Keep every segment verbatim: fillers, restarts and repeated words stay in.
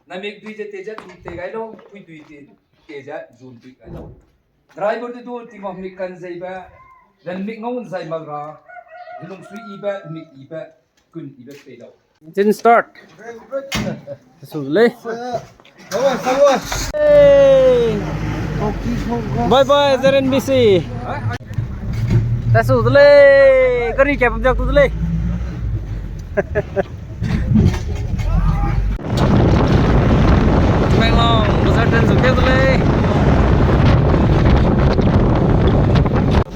Namik dui ze te ze chu te gai lau, pui dui te, te ze zun dui gai lau. Driver de du Tingwang mik kan zeibe, ran mik ngau zai mak ra, lungsui ibe, mik ibe, kun ibe pei lau. Engine start. Su lei. Hey. Bye bye, Z N B C. Ta su de lei, gari kap bam jak tu de lei. Menglong, bazar ten zu ke de lei.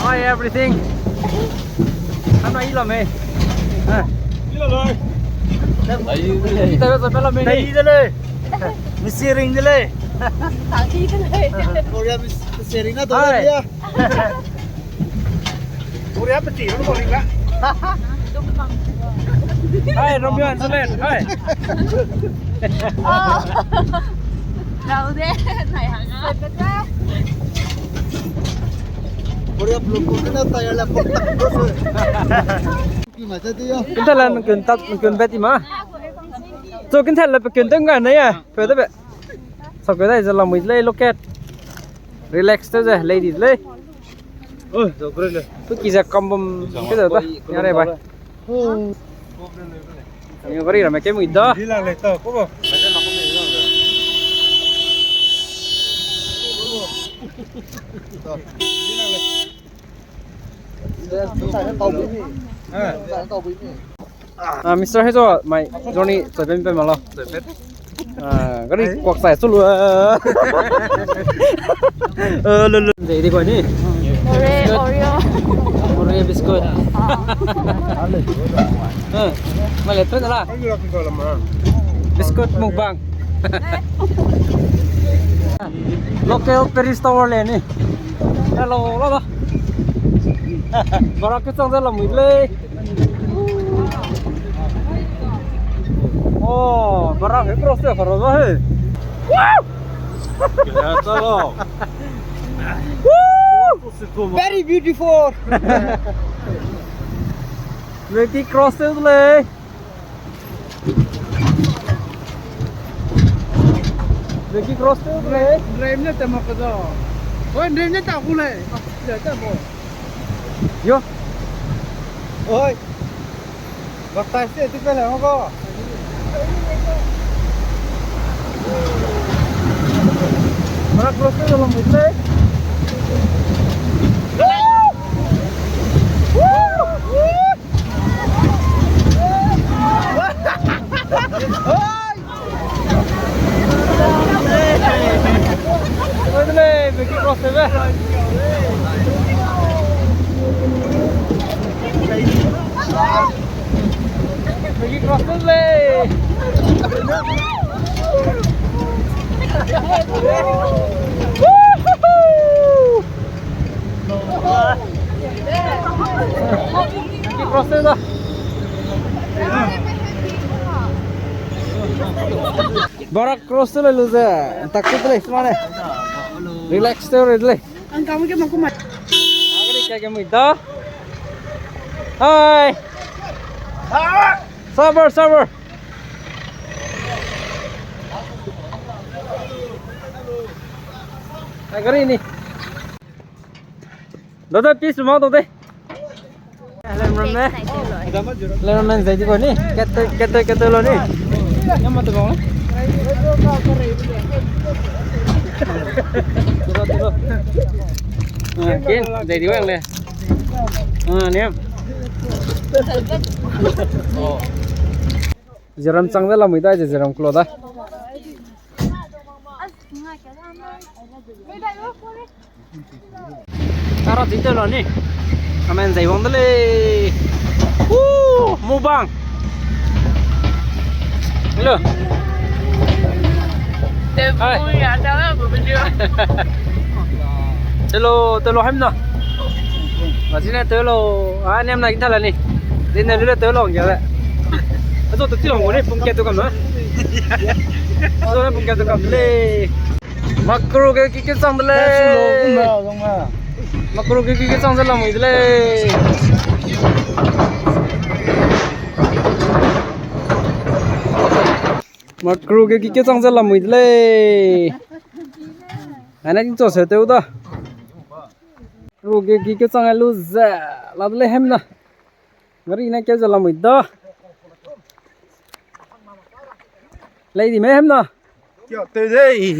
Hi, everything. Ana i la me. Ha. I la lei. I ta zo pe la me. Tai de lei. Misi ring de lei. Tang i de lei. Korea misi ring na to. Hai. Ya. Korea peti ru ko ring la. Hai, Romeo and Juliet. Hai. Oh. Rau de, nai hang a. Korea blue ko na tayar la pok tak ko se. Kintha la nang kun tak, nang kun beti ma. So kintha la pe kun tang ga na ya. Pe de be. So ke dai ze lamui lei loket. Relax te ze lei di lei. Ui, zo kure le. Tu ki ze kambam ke da. Ya re bai. Ni gari ra me ke mui da. Di la le ta ko ba. Ah, Mister Hezo, mai journey choi pen pen ma lo. Ah, gari kuak sai su lu. Eh, lu lu. Jadi kau ni. Oreo, Oreo. Oreo biscuit. Ah. Eh, mai le pen la. Biscuit mukbang. Local Paris Tower le ni. Hello, lo lo. Barak ke chang ze lamui lei. Oh, barak ke cross te faro ba he. Wow! Ya, chalo. Woo! Very beautiful. Leki cross te lei. Leki cross te lei. Dream ne tama ka da. Oi, dream ne ta ku lei. Ah, ya ta mo. Yo. Oi. Baptize te tu ka le mo ko. Mara cross te lo mo te. Barak cross le lu ze, tak tu le, semane. Relax te re le. Ang kamu ke maku mai. Agri ka ke mui da. Hi. Sabar, sabar. Agri ni. Dada, peace mau dade. Cameraman. Cameraman zai di ko ni. Kete, kete, kete lo ni. Yang mata bang. Tulo, tulo. Ah, kin, zai di wang le. Ah, niam. Oh. Zeram chang da lamui da, zeram klo da. Tara di te lo ni. Amen zai wang de lei. Woo, mukbang. Hello. Hai. Hello, hello, ham na. Masine hello. Ah, nem na kita la ni. Din na lule hello ya le. Azo to tilong ni pung ke to kam na. Azo na pung ke to kam le. Makro ke ki ke chang de lei. Makro ke ki ke chang de lamui de lei. Makru ge ki ke chang ze lamui de lei. Ane ting cho se teu da. Makru ge ki ke chang lu ze la de lei hem na. Gari ne ke ze lamui da. Lei di me hem na. Kia teu dei.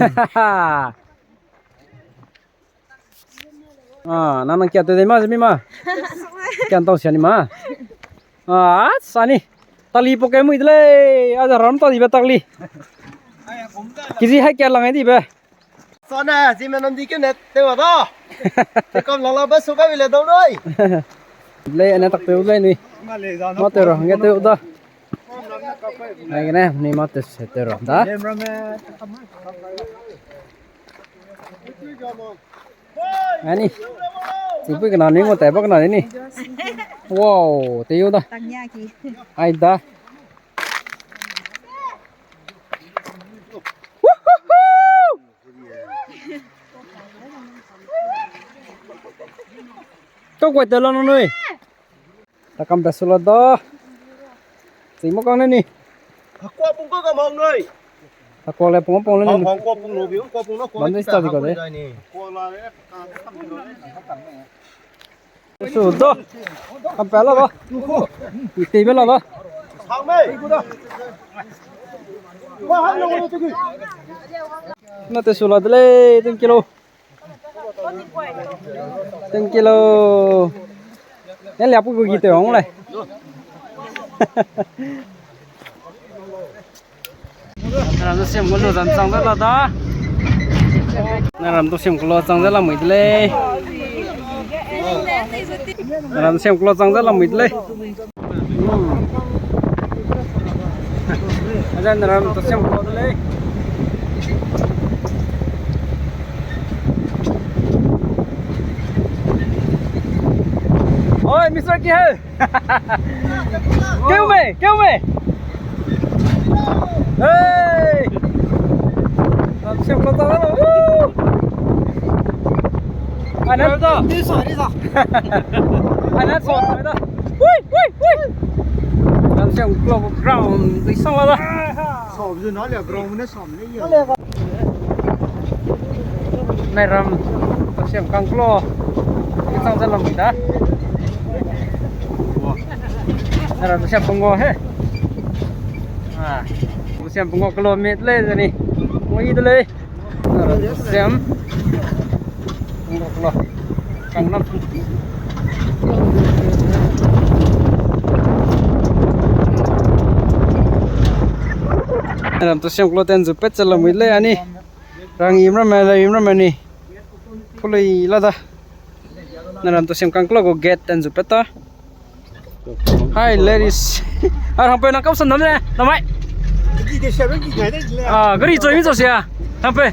Ah, nang nang kia teu dei ma, zemi ma. Kia ntau sia ni ma. Ah, sa ni. Tali po ke mui de lei. A da ram ta di be tali. Kiji hai kia lang ai di be. Sa ne, zeme nam di ke ne teu da. Te kam la la ba su ka bi le dau noi. Lei, ane tak teu lei nui. Ma teu ra, nge teu da. Ai gene, ni ma teu se teu ra da. Ani. Sipui kena ni ngo tai ba kena ni. Wow, te yo da. Ai da. Woohoo! Kau kuai te la nang nui. Ta kam pe su la da. Sing mo kang ne ni. Hakua pung ka kam hang nui. Hakua le pung pung le ni. Hakua pung lo bi, hakua pung lo, hakua. Bam de study ko de. Su da. Kam pe la da. Te be la da. Hang mei. Wa hang lo tu. Na te su la de lei, ten kilo. Ten kilo. Yan lia pu gu gi te hong lei. Naram to siam kulo zan chang ze la da. Naram to siam kulo chang ze lamui de lei. Naram to siam kulo chang ze lamui de lei. Ajan naram to siam kulo de lei. Oi, Mister Ki hai. Kêu mày, kêu mày. Hey. Làm xem có tao lắm. Woo. Anh ấy đi rồi, đi rồi. Anh ấy sọt rồi đó. Ui, ui, ui. Làm xem có ground đi xong rồi đó. Sọt rồi nó là ground nó sọt. Nai ram, to siam kang klo. Ki chang ze lam da. Nai ram to siam punggo he. Ah, to siam punggo klo mit le zani. Mo i de le. Nai ram to siam. Punggo klo. Kang nam. Nai ram to siam klo ten zu pet ze lam le ani. Rang im ramme, la im ramme ni. Pului la da. Nai ram to siam kang klo gu gate ten zu pet ta. Hi, ladies. Ah, rang pe nang kau san nam ne, namai. Ah, gari choi mi choi sia. Rang pe.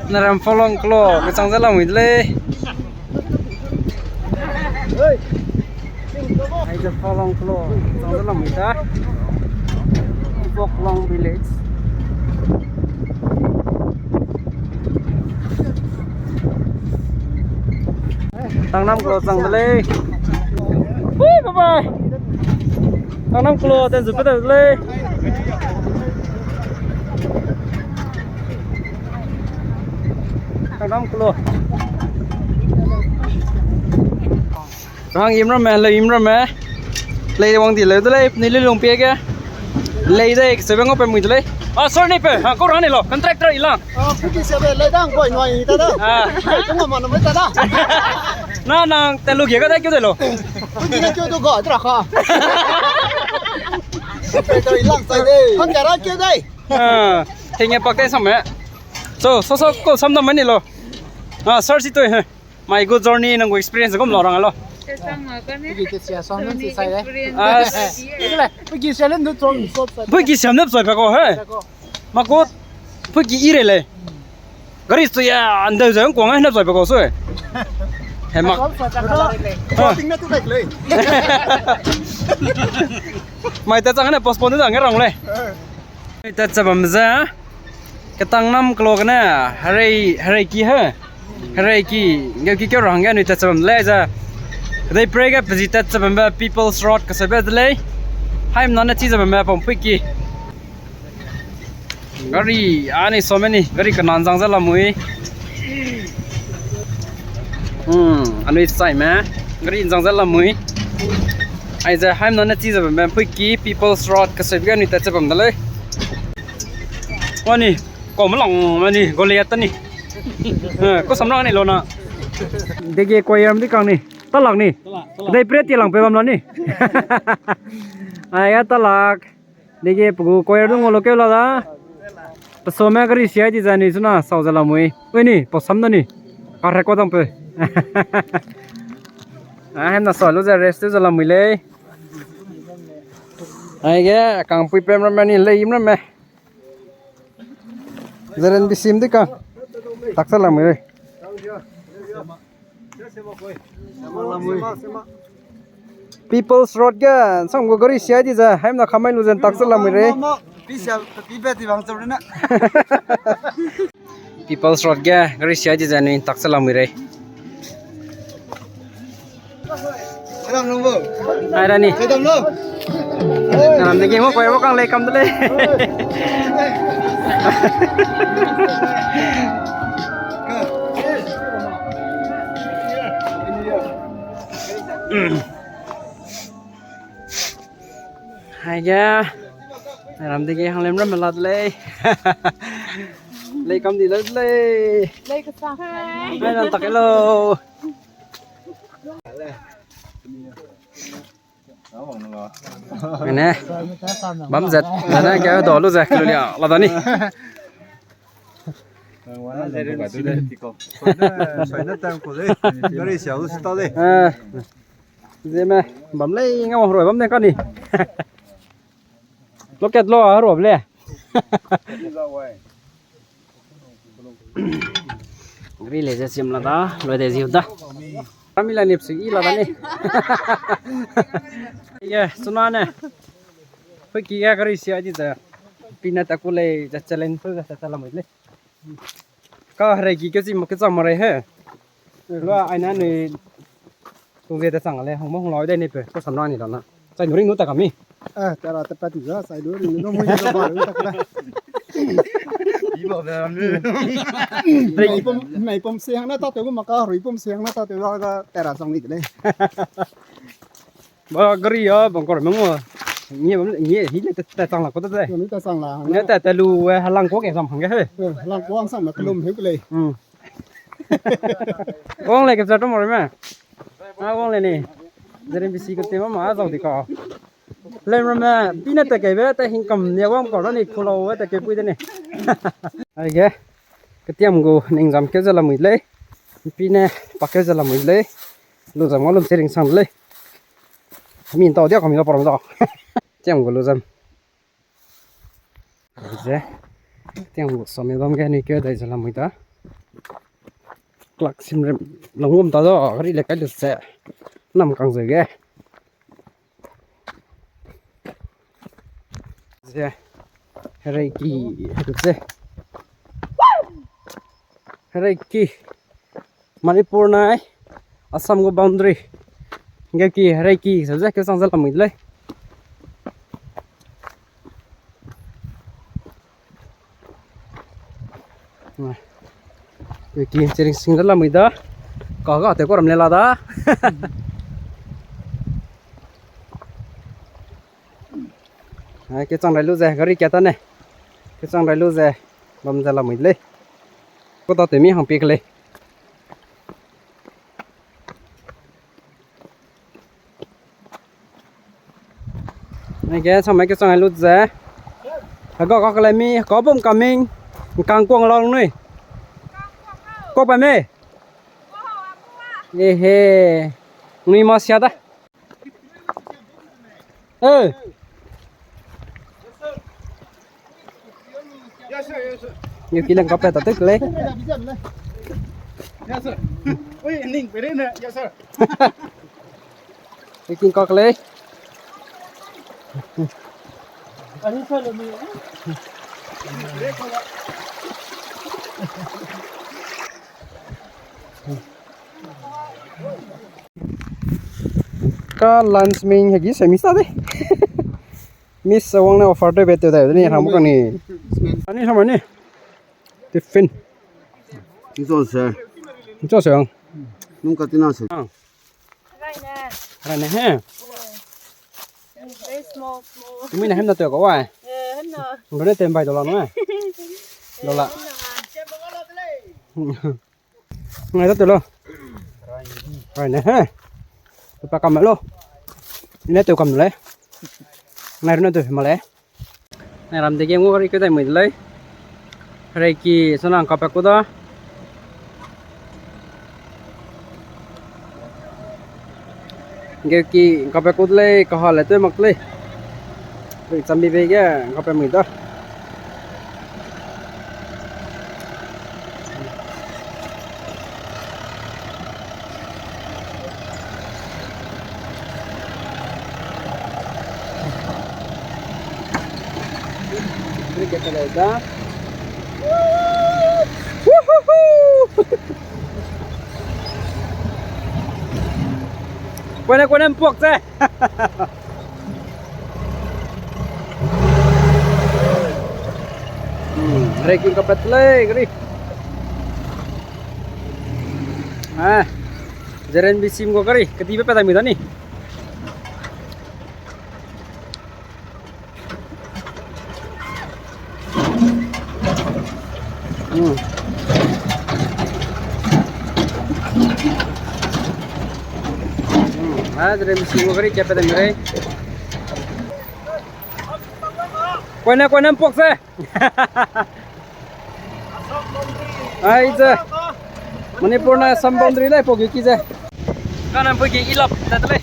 Nai ram folong klo, ke chang ze lam le. Hai ze folong klo, chang ze lam da. Foklong village. Tangnam klo chang de lei. Ui, bye bye. Tangnam klo ten zu pe de lei. Tangnam klo. Rang im ramme, lei im ramme. Lei wang di lei de lei, ni lei lung pie ge. Lei de, ke sebe ngo pe mui de lei. Ah, sorry ni pe. Ha, ko rang ni lo. Contractor i lang. Ah, puki sebe lei dang koi noi ta da. Ah. Lei tung ma no mai ta da. Na nang te lu ge ga da keu de lo. Puki ne keu du ga tra ka. Contractor i lang sai de. Hang ga ra keu de. Ah, henge pak te sam me. So, so, so, ko sam da mani lo. Ah, sir si toi he. My good journey, nang gu experience gum lo rang lo. Puki ke sia sam ne si sai de. Ah, puki sia le ndu chong so sai. Puki sia ne choi pa ko he. Makut, puki i re le. Gari choi ya, ande ze kuang ne choi pa ko so. He mak. Ting ne tu dai le. Mai ta chang ne postpone da nge rang le. Nui tat chabam ze, ketang nam klo gene, herei, herei ki he. Herei ki, ngeu ki keu ra hangge nui tat chabam le ze. Kedei pre ge pezi tat ze bambe People's Road kaseube de lei. Haimna ne chi ze bambe pam pui ki. Gari, ani so many, gari kanan zang ze lamui. Hmm, anui chai me, gari zang ze lamui. Aize haimna ne chi ze bambe pui ki People's Road kaseube ge anui tat ze bam de lei. Wani, kom lang mani, Goliath ni. Eh, ko samrang ni lo na. Dege koyam di kang ni. Talak ni. Dei pre ti lang pe bam la ni. Ai, ya talak. Dege pegu koyar du ngolo keu la da. Pesome gari sia di zai ni suna sau ze lamui. Ui ni, po sam da ni. Karhe ko dang pe. Ah, hem na sau lu ze rest ze lamui lei. Ai ge, kang pui pem ramme ni lei im ramme. Zeren bisim di kang. Tak ze lamui lei. People's Road ge, sam gu gari sia di ze, haimna kamai lu zen tak ze lamui rei. People's Road ge, gari sia di ze, nui tak ze lamui rei. Ai ra ni. Kanam de ge mo koi mo kang lei kam de lei. Hai ge. Ram de ge hang lem ram la de lei. Lei kam di la de lei. Lei ka sa. Ai ram tak lo. Ne. Bam zet. Ne ke do lu ze ke lu lia. La da ni. Zeme, bam lei nga roi bam ne ka ni. Loket lo a roi le. Gari le ze sim la da, lo de ziu da. Kami la nip si i la da ni. Ye, suna ne. Pe ki ga gari sia di ze. Pina ta ku lei, ze challenge pe ze ta la mai lei. Ka herei ki ke chi ma ke chang ma rei he. Lua ai na nui tung ze ta chang le, hong ma hong lau dai ni pe, ko sam ra ni la na. Chai nu ring nu ta kami. Eh, tera ta pa ti za, chai nu ring nu mo ni ba ru ta ka. Iba da mi. Mai pom, mai pom se hang na ta te ko ma ka, rui pom se hang na ta te la ga tera chang ni de lei. Ba gari a bang kor meng wa. Ngie bam ngie hi le ta chang la ko ta de. Ni ta chang la. Ni ta ta lu we halang ko ke sam hang ge he. Eh, halang ko ang sam na kelum he ke lei. Hmm. Wang le ke sa to mor me. A wang le ni. Jere bisi ke te ma ma zau di ka. Lem ramme, pine ta kebe, ta hing kam ne wang kor ni kulo we ta ke pui de ni. Ai ge. Ketiam gu ning zam keu ze lamui lei. Pine pa keu ze lamui lei. Lu zam ngau lum se ring sang lei. Min tau dia kami la param da. Tiam gu lu zam. Ze. Tiam gu sami bam ge ni keu dai ze lamui da. Klak sim rem langum ta da, gari le kai lu se. Nam kang ze ge. Ze, herei ki, ze. Herei ki, Manipur nai, Assam gu boundary. Nge ki, herei ki, ze ze, ke sang ze lamui lei. Ki, chiring sing da lamui da. Ka ga te ko ram le la da. Ai, ke chang rai lu ze, gari kia ta ne. Ke chang rai lu ze, bam ze lamui lei. Ko ta te mi hang pik lei. Neke, samai ke chang lu ze. Haga ka kele mi, ka bum coming. Kang kuang la nui. Ko pa me. Ehe. Nui ma sia da. Eh. Yes, sir, yes, sir. Yu ki leng ka pe ta tek lei. Yes, sir. Ui, ning pe re ne. Yes, sir. Yu ki ka lei. Lunch ming hegi se miss ta de. Miss wang ne offer tew be tew dai de ni, ram ka ni. Ani sama ni. Tiffin. Ni so se. Ni so se ang. Nung ka tina se. Ang. Rai ne. Rai ne he. Very small, small. Tumi ne hem na tew ka wai. Eh, hem na. Ndu ne tem bai dola no. Dola. Ngai da tew lo. Rai ne he. Tew pa kam lo. Ne tew kam le. Ngai ru ne tew ma le. Nai ram de ge ngau gari keu dai mui de lei. Reki sona ngkau pa ku da. Ge ki ngkau pa ku de lei, kaha le tew mak de lei. Rui chambi be ge ngkau pa mui da. Kone, kone mpuak ze. Hmm, reki ngkau pat lei gari. Ah, J R N B C ngkau gari, kedi be pat dai mui da ni. Hmm. Hmm. Ah, J R N B C ngkau gari keu pat dai mui rei. Kone, kone mpuak ze. Ai ze. Manipur na Assam boundary lai pau ge ki ze. Kana pau ge ilap tat lei.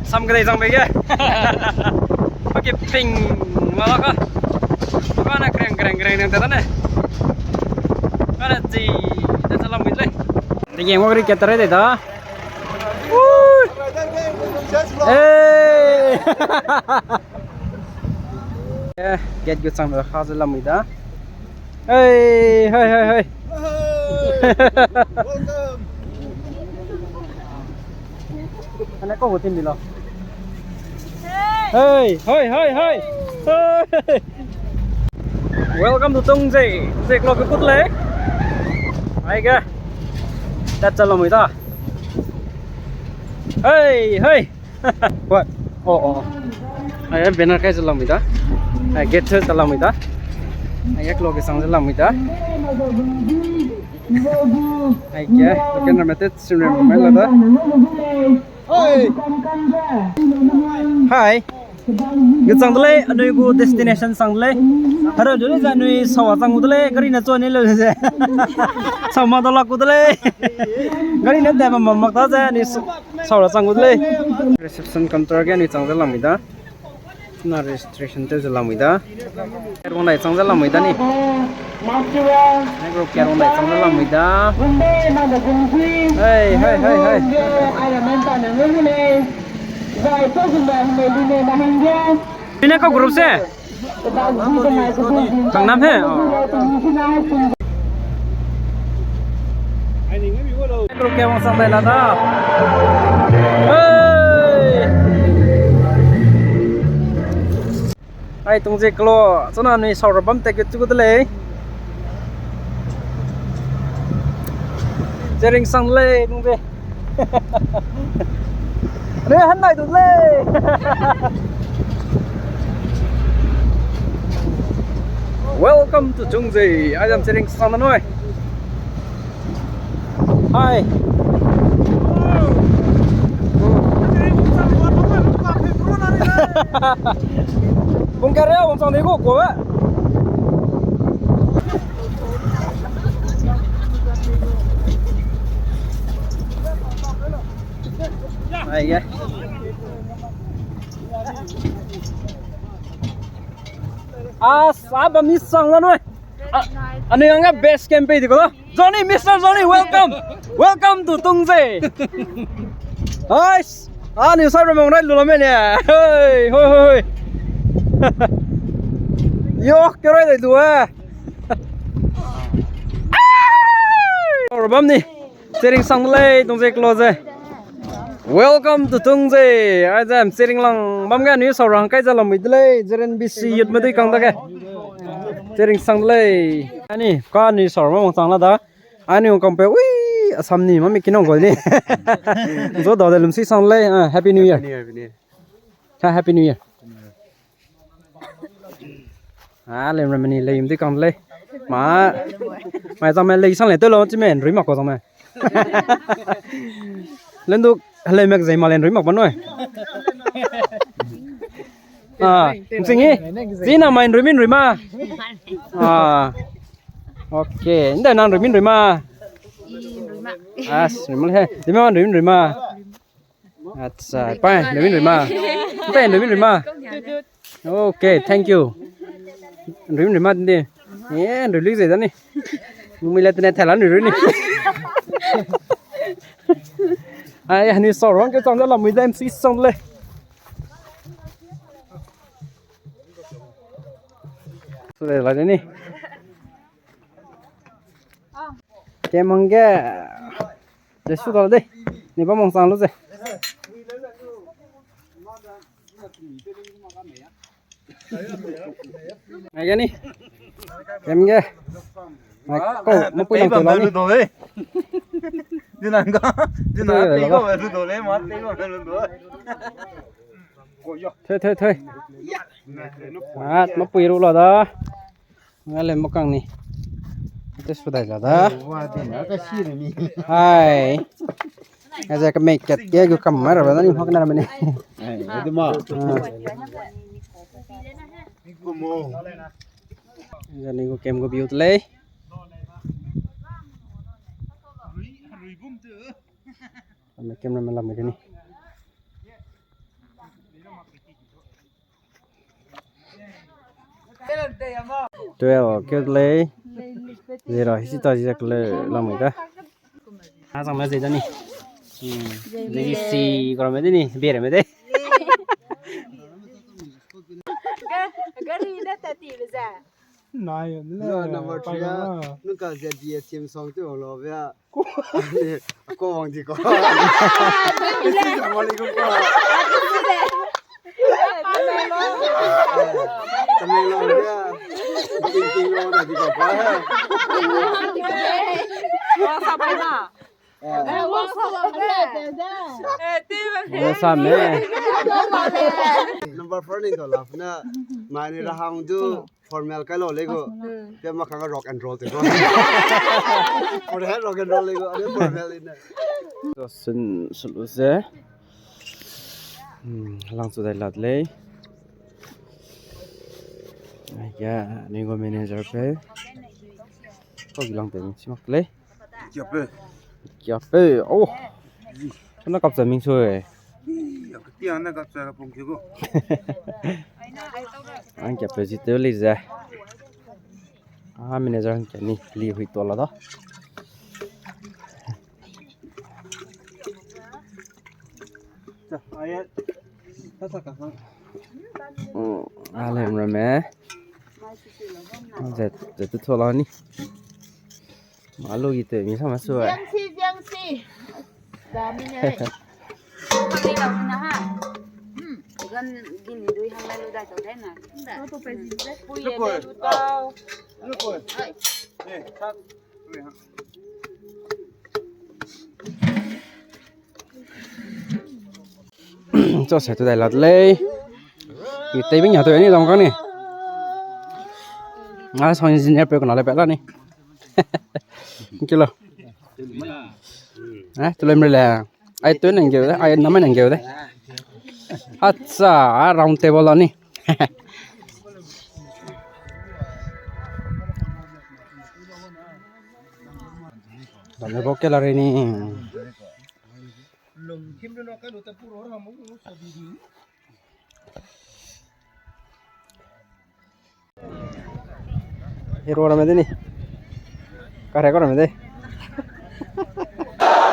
Sam kedei zang be ge. Pau ge ping ma la ka. Kana kreng kreng kreng kreng tat ne. Kana zi tat lam lei. Ni ge ngkau gari keu ta rei de da. Hey! Eh, gate gu chang da ha ze lamui da. Hey, hey, hey, hey. Welcome. Ana ko hotin bilo. Hey, hey, hey, hey. Hey. Welcome to Tungje. Tungje clock kut lei. Ai ga. Tat cha lamui da. Hey, hey. What? Oh, oh. Ai, banner kai ze lamui da. Ai, gate ze lamui da. Ai, clock ke sang ze lamui da. Ai, ke, local limited, simrem mai la da. Hi. Hi. Ge chang de lei, anui gu destination chang de lei. Hera de lei ze anui sawa chang gu de lei, gari ne chua ni leu ze. Sawa ma da lak gu de lei. Gari ne de ma mak da ze anui s-, sawa chang gu de lei. Reception counter ge anui chang ze lamui da. Na registration tew ze lamui da. Kerong lai chang ze lamui da ni. Negro kerong lai chang ze lamui da. Hey, hey, hey, hey. Pine ka group se. Kang nam he. Oh. Group ke wang sang dai la da. Hey. Ai, Tungje kelo, chuna anui saura bam tat ke chu gu de lei. Jering sang lei, Tungje. Anui han nai du lei. Welcome to Tungje. Ai, dam jering sang da nui. Hai. Bung kare wang sang de ko ko. Hai ya. As, a bam ni sang la noi. A, anui ang ga base camp pe di ko. Johnny, Mister Johnny, welcome. Welcome to Tungje. Nice. A ni sai ramong rai lu la me ne. Hey, hoi, hoi, hoi. Yo, ke rai dai du e. Or bam ni. Jering sang lei, Tungje kelo ze. Welcome to Tungje. Aizam Chiring lang bam ge anui sau rang kai za lamui de lei. Zeren B C youth medui kang dage. Chiring sang de lei. Ani ka anui sau rang mang chang la da. Ani ong kang pe ui Assam ni mami kinong gol ni. Zo da de lum si sang lei. Ah, Happy New Year. Happy New Year. Ha, Happy New Year. Ah, lem rameni lei mdi kang lei. Ma, mai zang me lei sang lei te lo chi me nrui mak ko zang me. Lendu helei mek zei ma le nrui mak ba noi. Ah, msing hi. Zina mai nrui mi nrui ma. Ah. Okay, nda nang nrui mi nrui ma. As, nrui ma he. Zima nrui mi nrui ma. Acha, pai, nrui mi nrui ma. Pai, nrui mi nrui ma. Okay, thank you. Nrui mi nrui ma ndi. Eh, nrui lui zei da ni. Mui le tene thela nrui rui ni. Ai, hani sau rang ke chang da lamui da M C sang le. Su de la ni. Ke mang ge. Ze su da de. Ni ba mang sang lu ze. Ai ge ni. Kem ge. Ai ko, ma pui lang to la ni. Dinang ga. Dinang ga. Lu do le, ma te ga lu do. Thei, thei, thei. At, ma pui ru la da. Nga le ma kang ni. Te su dai la da. Wa de na ka si re mi. Hai. Aze ka make kat ke gu kam ma ra ba ni hok na ra me ni. Ai, de ma. Aze ni gu kem gu view te lei. Ame camera me lam me ni. Twelve, ke lei. Zero, hisi ta zia kele lamui da. Na sang me zei da ni. Hmm. Zei si kora me de ni, bere me de. Gari na ta ti be za. Nai, no, number three, ah, nung ka Z D A team song tu lo bia. Ko wang di ko. Assalamualaikum ko. Tamenglong ya. Ting ting lo na di ko pa. Wang sa pai na. Wang sa me. Number four ni to la na. Mani rahang du. Formal kai lo lei gu. Pe ma kang rock and roll te gu. Formal rock and roll lei gu. Ade formal ine. Sun sulu ze. Hmm, lang su dai lat lei. Ai ya, ni gu manager pe. Ko gilang te si mak lei. Kiape. Kiape. Oh. Sana kapcha ming sui. Ih, aku tiang na kapcha ka pung kiu ko. Ang kiape ji teu li ze. Ah, manager ang kia ni li hui to la da. Cha, aye. Ta sa ka ha. Hmm, a lem ra me. Zet, zet tu to la ni. Malu gi te mi sama su ai. Ziang si, ziang si. Da mi ne. Kami lau na ha. Hmm. Gan gin dui hang lai lu dai tau dai na. Pui ye de lu tau. Ai. Eh, tak. Cho se tu dai lat lei. Ki tei bing ya tu ni dong kang ni. Nga sound engineer pe kuna le pe la ni. Kilo. Eh, tu lem le. Ai tu nang geu de, ai na mai nang geu de. Acha, a round table la ni. Dane bo ke la re ni. Hero rame de ni. Kare ko rame de.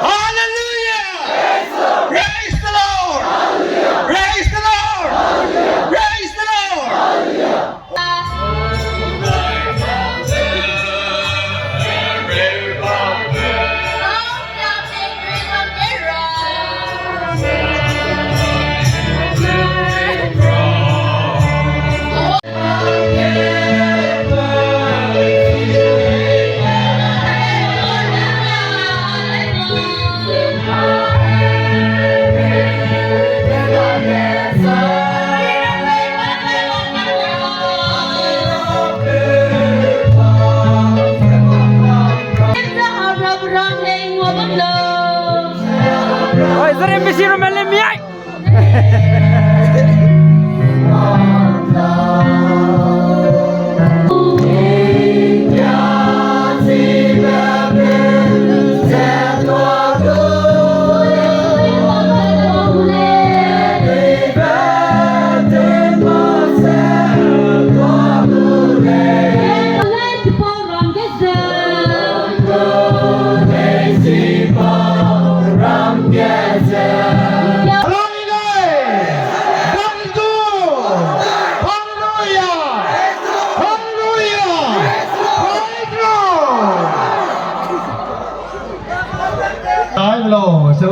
Hallelujah! Praise the Lord! Praise the Lord! Praise the Lord!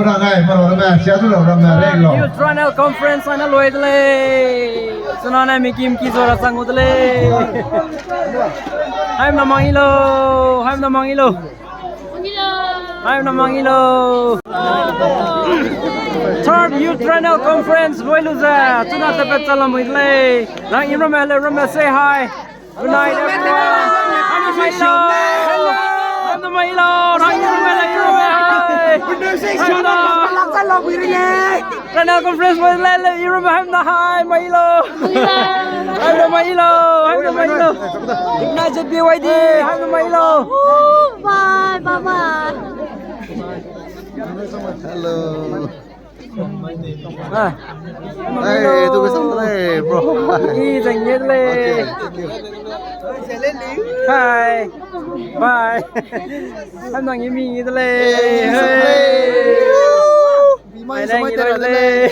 Ra ngai, maro ramme, sia zu lo ramme, rei lo. Youth Triennial Conference ana loi de lei. Suna ne mi kim ki zo ra sang gu de lei. Haimna mang i lo, haimna mang i lo. Haimna mang i lo. Third Youth Triennial Conference loi lu ze, suna te pet chalam ui de lei. Rang i ramme, le ramme, say hi. Good night, everyone. Haimna mai lo. Haimna mai lo. Rang i ramme le i ramme. Haimna. Triennial Conference mai le le i ramme haimna hi mai lo. Haimna mai lo. Haimna mai lo. Good night, Z B Y D. Haimna mai lo. Bye, bye, bye. Hello. Ah. Hey, tu ke sang le, bro. I zeng ye le. Okay, thank you. Hi. Bye. Haimna ngi mi ngi de lei. Hey, sang le. Hey. Pi mai, samai te ra de lei.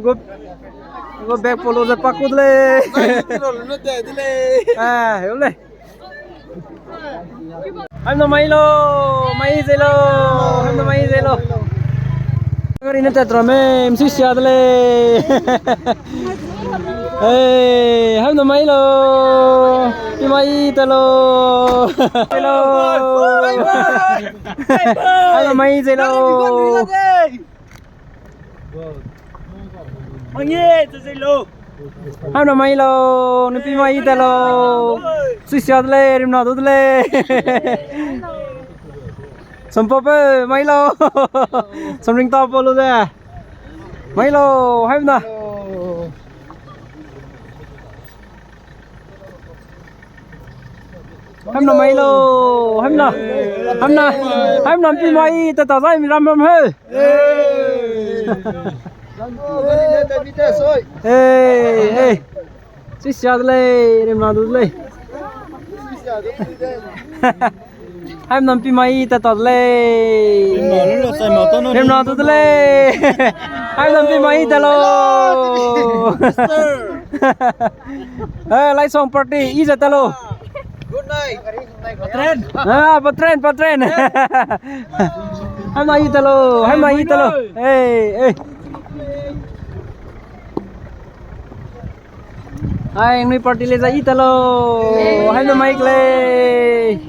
Go, go back polo ze paku de lei. Ai, ti lo lu ne te de lei. Ah, yo le. Haimna mai lo, mai ze lo, haimna mai ze lo. Gari ne tat ramme, msi sia de lei. Hey, haimna mai lo. Pi mai te lo. Hello. Haimna mai ze lo. Haimna mai lo, nupi mai te lo. Sui sia de lei, rimna du de lei. Sampa pe, mai lo. Samring ta pa lo de. Mai lo, haimna. Haimna mai lo, haimna. Haimna, haimna pi mai, ta ta zai mi ram ram he. Hey, hey. Sui sia de lei, rimna du de lei. Haimna pi mai ta ta de lei. Rimna du de lei. Haimna pi mai ta lo. Eh, Laisong party, i ze ta lo. Good night. Patron. Ah, patron, patron. Haimna i ta lo, haimna i ta lo. Hey, hey. Hai, nui party le za i ta lo. Haimna mai klei.